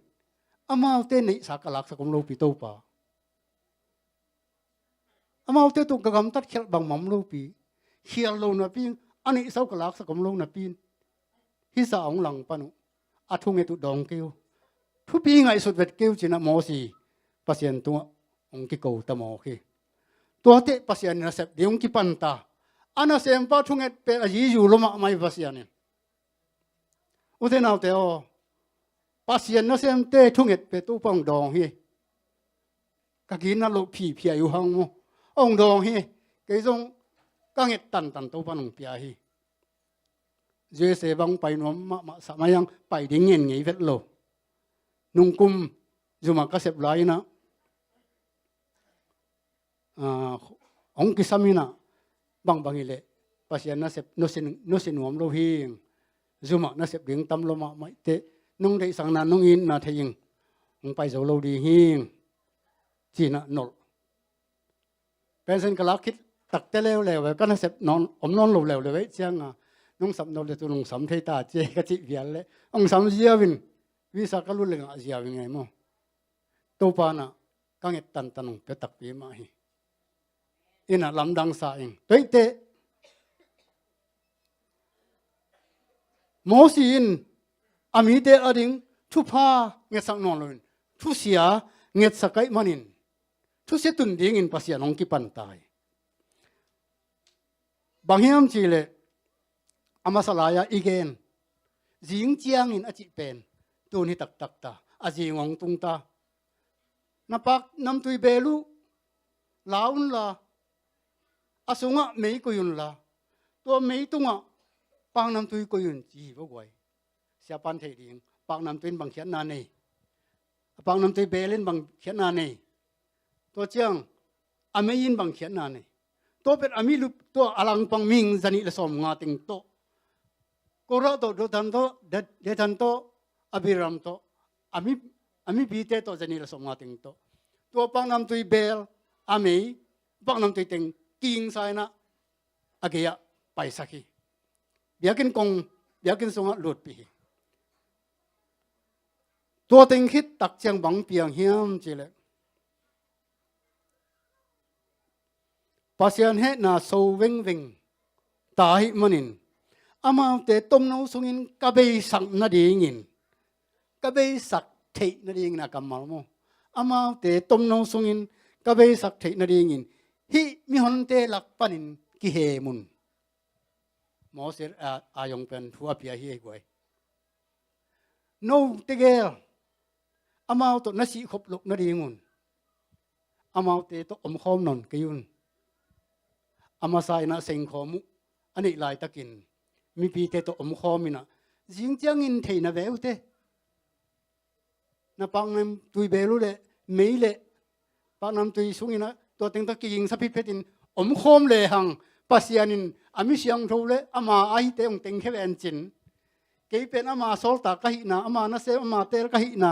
amaute neihsa ka laksak om lopi Topa. Amaute tung ka gamtat khialh bangmah om lopi, khial lo napi, a neihsa uh ka laksak om lo napi in hih zah hong langpan uh, a thunget uh dawng kei uh, thupi ngaihsut vet kei uh cinah Mosi Pasian tungah hong kiko ta mawk hi. Tuate Pasian in a sep ding hong kipan ta. A nasempa thunget pen a zizu lo mahmah hi Pasian in. Ute naute aw, Pasian nasemte thunget pen Topa hong dawng hi. Ka ginna loh phiphiai uh hang maw, hong dawng hi. Kei zong ka nget tantan Topa hong pia hi. U S A bang pai nuam mahmah sa mai ang, pai ding ngen ngei vet lo. Nungkum zumah ka sep lai inah, ah, hong kisam inah, bangbang hileh Pasian nasep nusia, nusia nuam lo hi. Zumah nasep ding tam lo mahmah ih teh, nong deihsakna nong itna thei ing, hong pai zo lo ding hi cinah nolh. Pension ka lak khit takte leuleu e, ka nasep nawn, om nawn lo leuleu e cianga, nong sam nawn le tu nong sam thei ta cia ka cih vial le, hong sam ziau in, visa ka lut le ngah ziau in ngei maw. Topa na ka nget tantan hong pia takpi mah hi. Ina lamdang sa ing. Tuaite Mosi in a mite ading thupha ngetsak nawn loin thusia ngetsak ahih manin thusia tun dingin Pasian hong kipan ta hi. Bang hiam cihleh a masa lai-a i gen zing ciangin a cih pen tun hi taktak ta, a zing hong tung ta. Na pak namtui bel uh la unla, a sungah mei koi unla, tua mei tungah pak namtui koi un ci hi vo guai. Siapan theih ding, pak namtui in bang khiatna nei, a pak namtui bel in bang khiatna nei, tua ciang a mei in bang khiatna nei. Tua pen a mi lup tua a langpang mihing zanih le sawm nga teng tawh, Korah tawh, Dathan tawh, Dat-, Dathan tawh, Abiram tawh, a mi, a mipite tawh zanih le sawm nga teng tawh, tua pak namtui bel a mei, pak namtui teng kingsa inah a gei-ah paisak hi. Biakinn kong, biakinn sungah lutpih hi. Tua teng khit tak ciang bang piang hiam cihleh, Pasian hehna so vengveng ta ahih manin, amaute tomno sungin ka beisak nadingin, ka beisak theih nadingin a kammal maw. Amaute tomno sungin ka beisak theih nadingin hih mihonte lak panin kihem un. Moses a, a zong pen thu a pia hi ei guai. No tegel amau tawh na sihkhop loh nadingun amaute tawh omkhawm nawn kei un. A masa inah sengkhawm uh a neih laitakin mipite tawh omkhawm inah zing ciangin theihna ve uhte. Na paknamtui bel uh le mei le paknamtui sungin ah tua teng tawh kigingsa phitphetin omkhawm lehang Pasian in a mi siangtho le ama ahite hong tengkhia ve en cin. Kei pen ama sawltak ka hihna, ama nasem, ama teel ka hihna,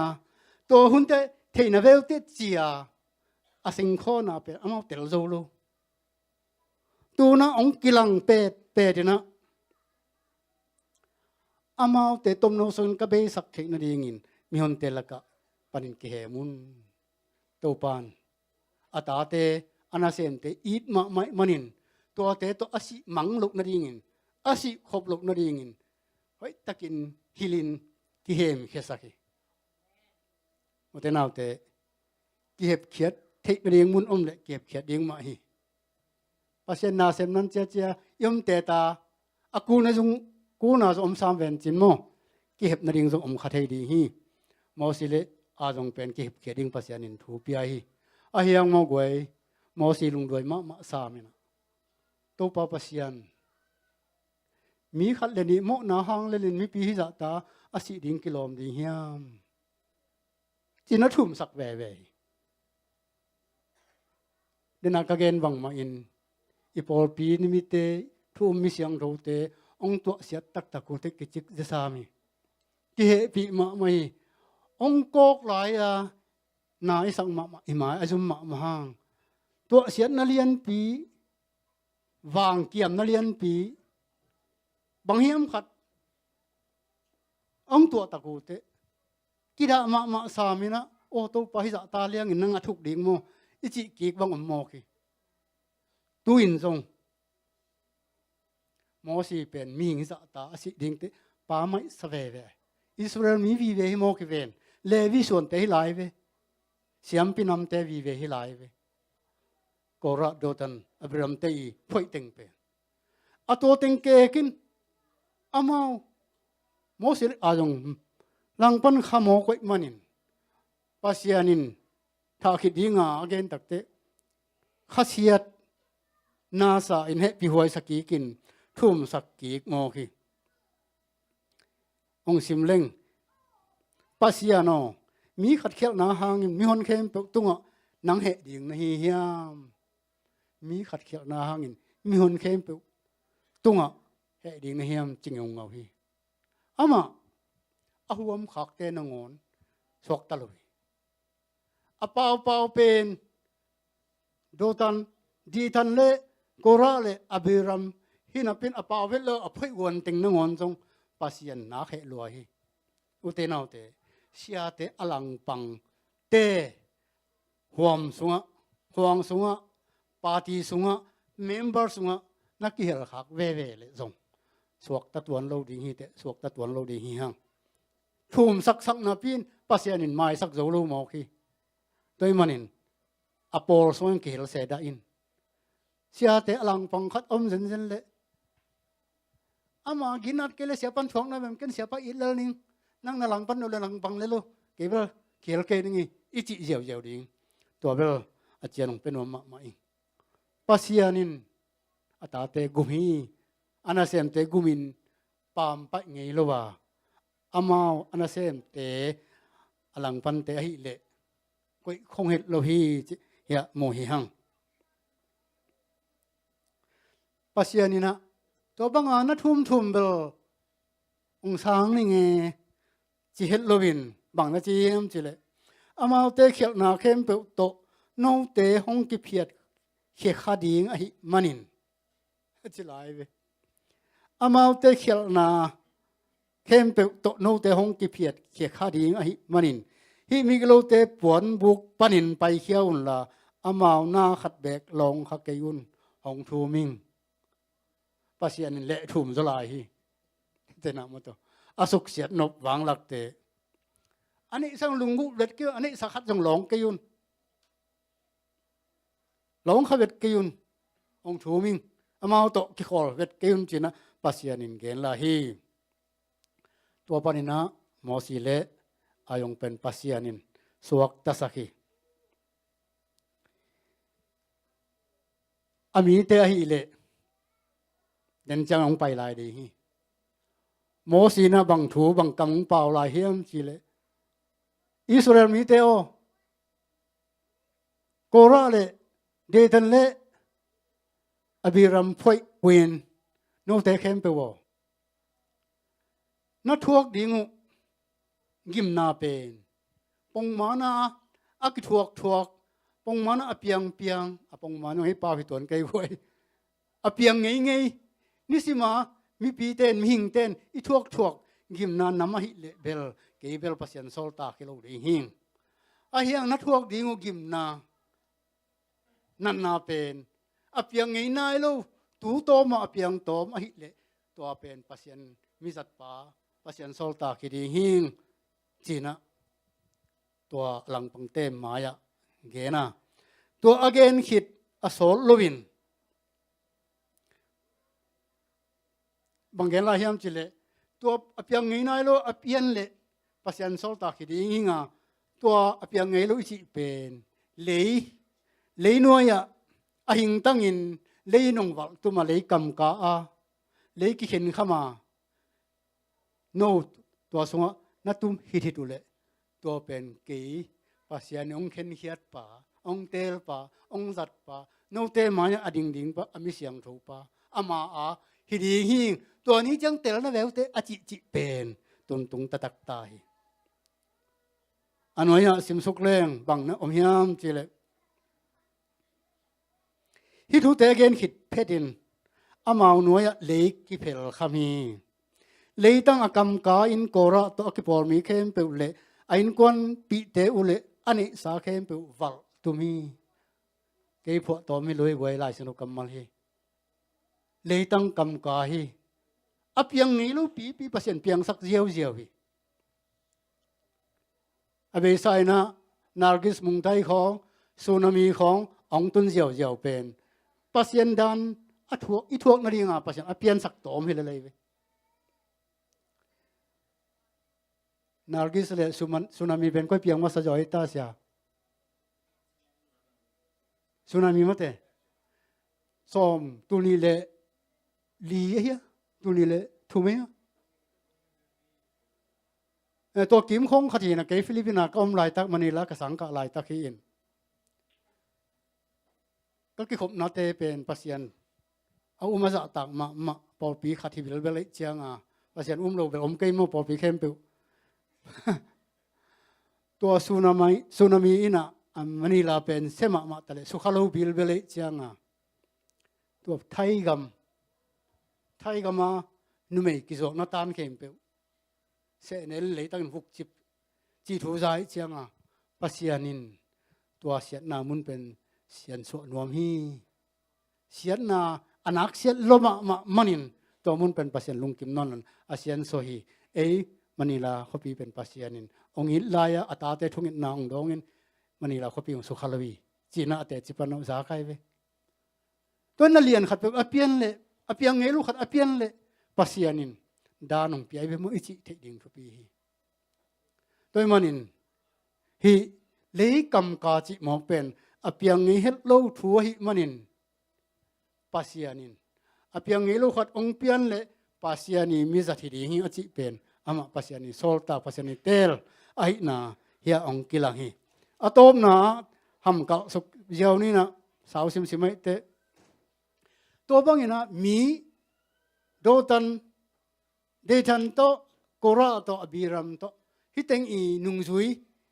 tua hunte theihna ve uhte cia a sengkhawmna pen amau tel zo lo. Tuna hong kilang petpet inah amaute tomno sungin ka beisak theih nadingin mihonte lakah panin kihem un. Topan a tate, a nasemte it mahmah ahih manin tuate tawh a sih mang loh nadingin, a sihkhop loh nadingin hoihtakin hilhin kihemkhiasak hi. Ute naute, kihepkhiat theih nading mun om leh kihepkhiat ding mah hi. Pasian nasem nan ciacia i om teta a kulna zong, kulna zong om sam ven cin maw. Kihep nading zong om kha thei ding hi. Mosi le a zong pen kihepkhiat ding Pasian in thu pia hi. A hiang maw guai, Mosi lungduai mahmah sam inah, Topa Pasian, mi khat le nih mawhna hang lelin mipi hizahta a sih ding kilawm ding hiam? Cin a thumsak veve hi. Dena ka gen bangmahin i pawlpi ni mite, thu um mi siangthote hong tuahsiat taktak uhte kicik zesam hi. Kihehpih mahmah hi. Hong kawk lai-a na i sak mahmah, i mai a zum mahmah hang tuahsiatna lianpi, vangkiamna lianpi, bang hiam khat hong tuahtak uhte kidah mahmah sam inah, aw Topa, hizahta liangin nang a thuk ding maw, i cih kik bang om mawk hi. Tu-in zong Mosi pen mihing hizahta a sih dingte pa maihsa veve. Israel mi vive hi mawk hi ven. Levi suante hi lai ve. Siampi namte vive hi lai ve. Korah, Dathan, Abiram te i phoihteng pen a tua teng kekin amau Mosi le a zong langpan kha mawk uh ahih manin Pasian in thah khit dinga a gen takte khasiat nasa in hehpihhuai sa kikin thumsak kik mawk hi. Hong sim leng, Pasian aw, mi khat khialhna hangin mihon khempeuh tungah nang heh ding na hi hiam? Mi khat khialhna hangin mihon khempeuh tungah heh ding na hiam ci ngeungau hi. Amah a huamkhakte nangawn suakta lo hi. A paupau pen Dathan, Dathan le Korah le Abiram, hi napin a pau vet lo a phoih guan teng nangawn zong Pasian nak heh lua hi. Ute naute, siate a langpangte huam sungah, khuang sungah, party sungah, member sungah na kihelkhak veve leh zong suakta tuan lo ding hi teh, suakta tuan lo ding hi hang. Thum saksak napin Pasian in maisak zo lo mawk hi. Tua ahih manin a pawl sungah kihel se dah in. Siate a langpang khat om zenzen leh ama ginat kei le siapa in thuak na bem ken siapa it lel ning. Nang na langpan lo le langpang le lo. Kei bel kihel kei ning hi, i cih ziauziau ding. Tua bel a cian hong pia nuam mahmah ing. Pasian in a tate gum hi. A nasemte gumin pampaih ngei lo a, amau a nasemte a langpante ahih leh koih khong het lo hi, cih hiah mu hi hang. Pasian in ah tua banga na thumthum bel hong sang ning e, ci het loin bang na ci hiam cih leh, amaute khialhna khempeuh tawh note hong kiphiat khia kha ding ahih manin, a ci lai ve. Amaute khialhna khempeuh tawh note hong kiphiat khia kha ding ahih manin, hih migilote puanbuk panin paikhia unla, amau na khat beek lawng kha kei un, hong thum ing. Pasian in leh thum zaw lai hi. Tena maw tua, a suksiat nop vanglakte, a neihsa zong lungguh vet kei un, a neihsa khat zong lawng kei un. Lawng kha vet kei un, hong thum ing. Amau tawh kikhawl vet kei un, ci-in ah Pasian in gen lai hi. Tua panin ah Mosi le Aaron pen Pasian in suaktasak hi. A mite ahih leh den ciang hong pai lai ding hi. Mosi in ah bang thu bang kam hong pau lai hiam cih leh, Israel mite aw, Korah le Dathan le Abiram phoih uh in, note khempeuh aw, na thuak ding uh gimna pen pongmawkna a kithuakthuak, pongmawkna a piangpiang, a pongmawkna hi pau hi tuan kei guai, a piang ngeingei, nisima mipite in, mihingte in i thuakthuak gimna nam ahih leh bel, kei bel Pasian sawltak hi lo ding hi. Ahi hang na thuak ding uh gimna natna pen a piang ngei nai lo, tu tawm ah a piang tawm ahih leh, tua pen Pasian mizatpa, Pasian sawltak hi ding hi, ci-in ah tua langpangte mai-ah gen a, tua a gen khit a sawt loin bang gen lai hiam cih leh, tua a piang ngei nai lo a pian leh Pasian sawltak hi ding hi a, tua a piang ngei lo i cih pen lei, leinuai-ah a hingtangin lei in hong valh tum a, lei kamka a, lei kikhenkham a, no tua sungah na tum hithit uh leh, tua pen kei Pasian in hong khenkhiatpa, hong teelpa, hong zatpa, note mai-ah a dingdingpa, a mi siangthopa, ama a hi ding hi. Tua ni ciang tel na ve uh teh, a cihcih pen tuntung taktak ta hi. A nuai-ah simsuk leng bang na om hiam cih leh, hih thute gen khit phetin amau nuai-ah lei kiphelkham hi. Leitang a kamka in Korah tawh a kipawl mi khempeuh le a innkuanpihte uh le a neihsa khempeuh valh tum hi. Kei phuahtawm hi lo hi guai, Lai Siangtho kammal hi. Leitang kamka hi. A piang ngei lo pipi Pasian piangsak ziauziau hi. A beisa in ah Nargis mungthai khawng, tsunami khawng a hong tun ziauziau pen Pasian dan a thuak, i thuak nadinga Pasian a piansak tawm hi lel hi ve. Nargis le tsuman-, tsunami pen koi piang masa zaw hi ta sia? Tsunami mate. Sawm, tul nih le li ahi a, tul nih le thum ahi a. Eh, tua kim khawng khat hi in ah, kei Philippines ah ka om laitak, Manila ka sangkah laitak hi in, ka kikhopnate pen Pasian a um a zahtak mahmah, pawlpi khat hi bilbel ahih cianga, Pasian um lo bel om kei maw, pawlpi khempeuh. Tua tsunami, tsunami in ah, a Manila pen sia mahmah ta leh, sukha lo bilbel ahih cianga, tua Thai gam, Thai gama numei kizuakna tan khempeuh sehnel in leitakin vukcip cih thu za ih cianga Pasian in tua siatna mun pen siansuah nuam hi. Siatna a nak siat lua mahmah manin tua mun pen Pasian lungkim nawn loin a siansuah hi. Ei Manila khuapi pen Pasian in hong it lai-a a tate thungetna hong dawngin Manila khuapi hong sukha lo hi. Cihna a teci pan a za kai ve. Tua na lian khat peuh a pian leh, a piang ngei lo khat a pian leh Pasian in dan hong pia hi ve maw i cih theih ding thupi hi. Tua ahih manin hih leikam ka cih mawk pen a piang ngei het lo thu ahih manin Pasian in a piang ngei lo khat hong pian leh Pasian i mizat hi ding hi a cih pen amah Pasian i sawltak, Pasian i teel ahihna hiah hong kilang hi. A tawpna ah hamkal suk ziau ni in ah sau simsim ahih teh, tua bangin ah mi Dothan, Dathan tawh, Korah tawh, Abiram tawh, hih teng i nungzui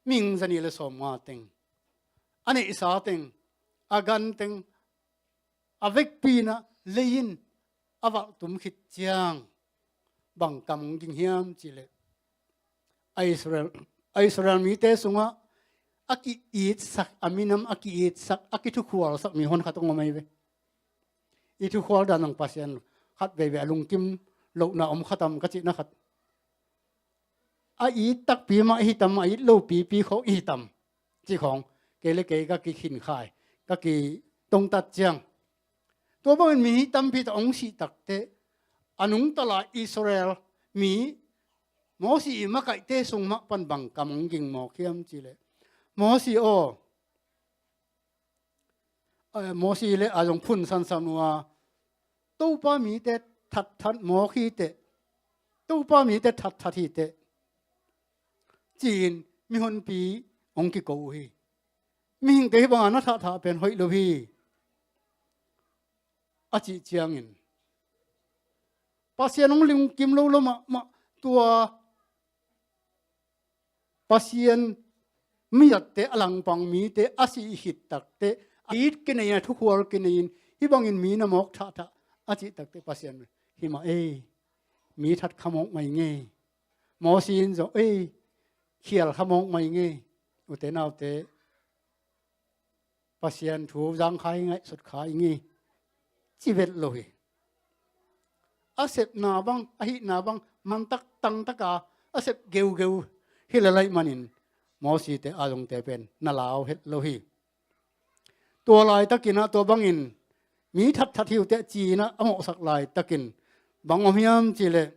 mihing zanih le sawmnga teng, a neihsa teng, a gan teng, a vekpi in ah lei in a valhtum khit ciang bang kam hong ging hiam cih leh, a Israel, a Israel mite sungah a ki-itsak, a minam a ki-itsak, a kithukhualsak mi hon khat hong om ahi ve. I thukhual dan zong Pasian khat veivei a lungkim lohna om khatam ka cihna khat. A it takpi mah i hi tam, a it lopipi khawng i hi tam cih khawng kei le kei ka kikhinkhai, ka kitongtat ciang, tua bangin mi tampi tawh hong sih takteh a nungta lai Israel mi Mosi i makaihte sung mah pan bang kam hong ging mawk hiam cih leh, Mosi aw, eh, Mosi le a zong phun sansan uh a, Topa mite thatthat mawk hi teh, Topa mite thatthat hi teh, ci-in mihonpi hong kiko uh hi. Mihingte hih banga na thahthah pen hoih lo hi a cih ciangin Pasian hong lungkim lo lua mahmah, tua Pasian mizatte, a langpang mite a sih khit takteh a it kinei in, a thukhual kinei in, hih bangin mi na mawk thahthah a cih takteh Pasian hi mah ei, mi that kha mawk mah ing ei. Mosi in zong ei, khial kha mawk mah ing ei. Ute naute, Pasian thu zangkhai ngaihsut kha ing ei, ci vet lo hi. A sepna bang, a hihna bang mantak tangtaka a sep geugeu hi lel ahih manin Mosite a zongte pen na lau het lo hi. Tua laitakin ah tua bangin mi thatthat hi uh teh ci-in ah a mawhsak laitakin bang om hiam cih leh,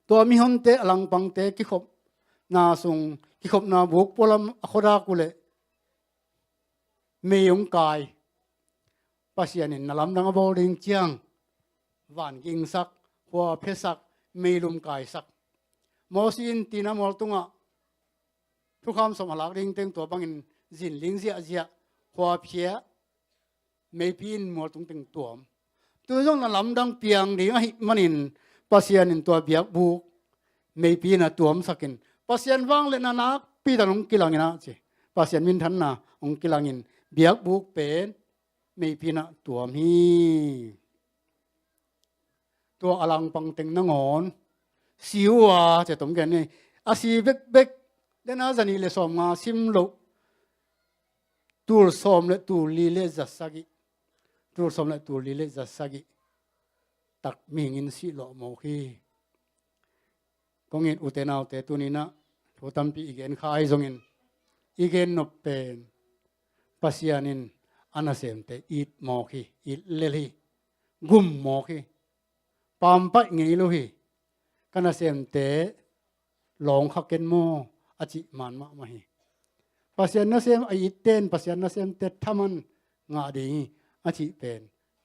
tua mihonte, a langpangte kikhopna sung, kikhopna buk pualam a khuadak uh leh mei hong kai. Pasian in na lamdang a bawl ding ciang van gingsak, khua phesak, meilum kaisak. Mosi in tina mual tungah thukham sawm a lak ding teng tua bangin zinling ziahziah, khua phia, meipi in mual tung teng tuam. Tu zong na lamdang piang ding ahih manin Pasian in tua biakbuk meipi in a tuamsakin, Pasian vangliatna nakpi tak hong kilangin ah ci, Pasian minthanna hong kilangin biakbuk pen meipi in a tuam hi. Tua a langpang teng nangawn si uh a, ci a tom gen ni. A si bekbek, dena zanih le sawmnga sim loh, tul sawm le tul li le za sagih, tul sawm le tul li le za sagih tak mihing in sih lawh mawk hi. Kong it ute naute, tuni-in ah thu tampi i gen kha ahi zongin, i gen nop pen Pasian in a nasemte it mawk hi, it lel hi, gum mawk hi. Pampaih ngei lo hi. Ka nasemte lawng kha ken maw, a cih man mahmah hi. Pasian nasem a itte in Pasian nasemte thaman ngah ding hi, a cih pen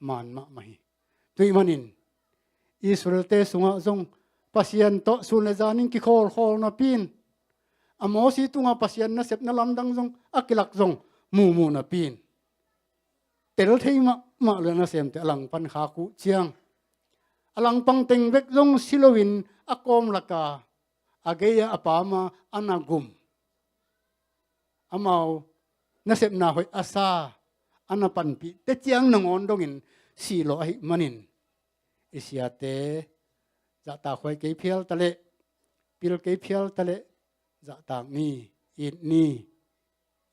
man mahmah hi. Tua ahih manin Israelte sungah zong Pasian tawh sun le zanin kikhawlkhawl napi in, a Mosi tungah Pasian nasepna lamdang zong a kilak zong muhmuh napi in, tel thei mahmah lo a nasemte a langpang khak uh ciang, a langpang teng bek zong si loin a kawm laka, a gei-a, a pam-a a na gum, amau nasepna hoih a sa a na panpih te ciang nangawn dongin sihlawh ahih manin i siate zahtak huai kei phial taleh, pil kei phial taleh, zahtak ni, it ni.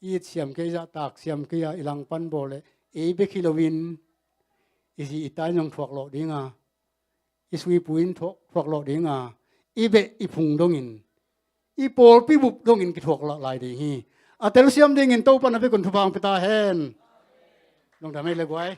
It siam kei, zahtak siam kei a i langpan bawl leh ei bek hi loin i zi i tai in zong thuak lawh dinga, i suipu in thuak, thuak lawh dinga, i beh i phung dongin, i pawlpi bup dongin kithuak lawh lai ding hi. A telsiam dingin Topa na bek un thupha hong pia ta hen. Lungdam ei le guai.